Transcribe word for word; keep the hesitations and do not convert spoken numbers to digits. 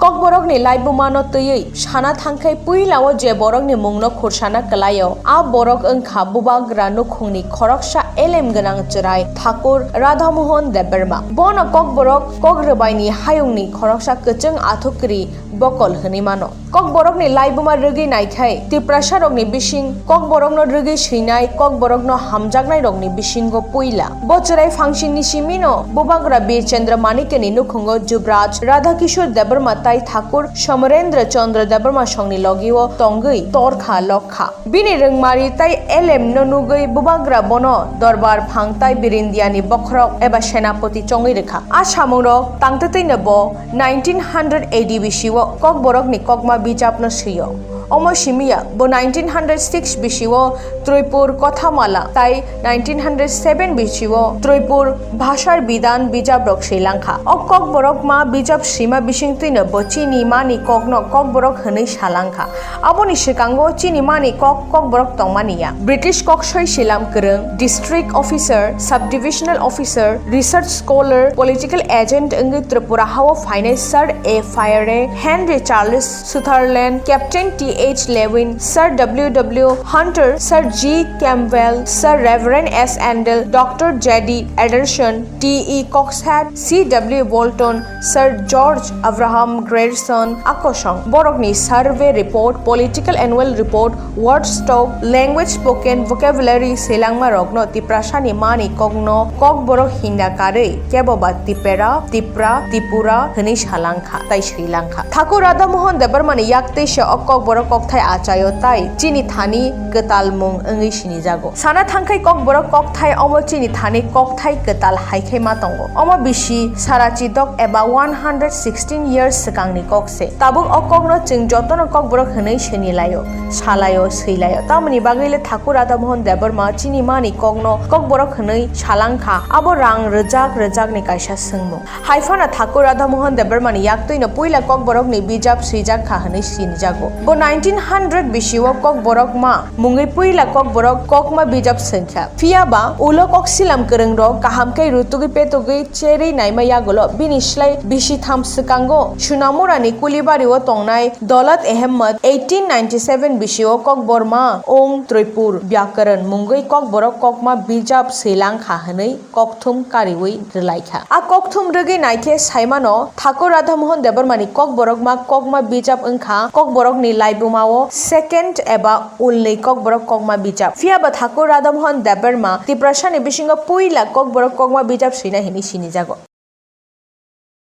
Kokborokni laibumano twiwi sana thangkhai puilao je borokni mungno khursana kwlaio, a borok wngkha bubagra nukhungni khoroksa elem gwnang chwrai Thakur Radhamohan Debbarma. Bono Kokborok Kok Rwbaini hayungni khoroksa kwchwng athukri bokol hwnwi mano. Kokborokni laibuma rwgwi naikhai, Tiprasarokni bising Kokborokno rwgwi swinai, Kokborokno hamjaknairokni bisingo puila. Bo chwrai phangsingni simino Bubagra Bir Chandra Manikyani nukhungo Jubraj Radhakishore Debbarma tai Thakur Somarendra Chandra Debbarma songni logio tongwi torkha lokha. Bini rwngmari tai elemno nugwi Bubagra bono dorbar phang tai Birindiani bokhorok eba senapoti chongwi rwkha. A samungrok tangtwtwino bo nineteen hundred A D bisio Kokborokni kokma bijapno swio. Omo simiya bo nineteen hundred six bisio Tripur Kothamala tai nineteen hundred seven bisio Tripur Bhashar Bidan bijaprok swilangkha. O Kokborokma bijap swima bisingtwino bo chini mani kokno Kokborok hwnwi salangkha. Aboni swkango chini mani kok Kokborok tongmani ya. British kok soi silam kwrwng, district officer, subdivisional officer, research scholar, political agent wngwi Tripura hao phainai Sir A Fayre, Henry Charles Sutherland, Captain T H Lewin, Sir W W Hunter, Sir G Campbell, Sir Reverend S Handel, Doctor J D Anderson, T E Coxhead, C W Walton, Sir George Abraham Grierson, a kosong borokni survey report, political annual report, word stock, language spoken, vocabulary selangmarokno Tiprasani mani kokno Kokborok hinda karwi keboba Tipera, Tipra, Tipura hwnwi salangkha tai swilangkha. Thakur Radhamohan Debbarmani yak teisa o Kokborok kokthai achaio tai chini thani kwtal mung wngwi sinijago. Sana thangkhai Kokborok kokthai omo chini thani kokthai kwtal hai khai ma tongo. Omo bisi sara chidok eba one hundred sixteen years swkangni kok se. Tabuk o kokno chwng jotono Kokborok hwnwi sini laio, salaio, swi laio. Tamoni bagwi le Thakur Radhamohan Debbarma chini mani kokno Kokborok hwnwi salangkha. Abo rang rwjak rwjakni kaisa swngmung. Hai phano Thakur Radhamohan Debbarmani yak twino puila Kokborokni bijap swijak kha hwnwi sinijago. Bo nineteen hundred bisio Kokborokma mungwi puila Kokborok kokma bijap swngkha. Phiya ba ulo kok silam kwrwngrok kaham khe rutugwi petugwi cherwi naima yagulo bini slai bisi tham swkango Sunamurani Kulibario tongnai Dolat Ahmed eighteen ninety seven bisio Kokborma Ong Tripur Byakaran mungwi Kokborok kokma bijap swilang kha hwnwi kokthum kariwi rwlaikha. A kokthum rwgwi naikhe saimano Thakur Radhamohan Debbarmani Kokborokma kokma bijap wngkha Kokborokni laibumao second eba ulni Kokborok kokma bijap. Phiya ba Thakur Radhamohan Debbarma Tiprasani bisingo puila Kokborok kokma bijap swina hwnwi sinijago.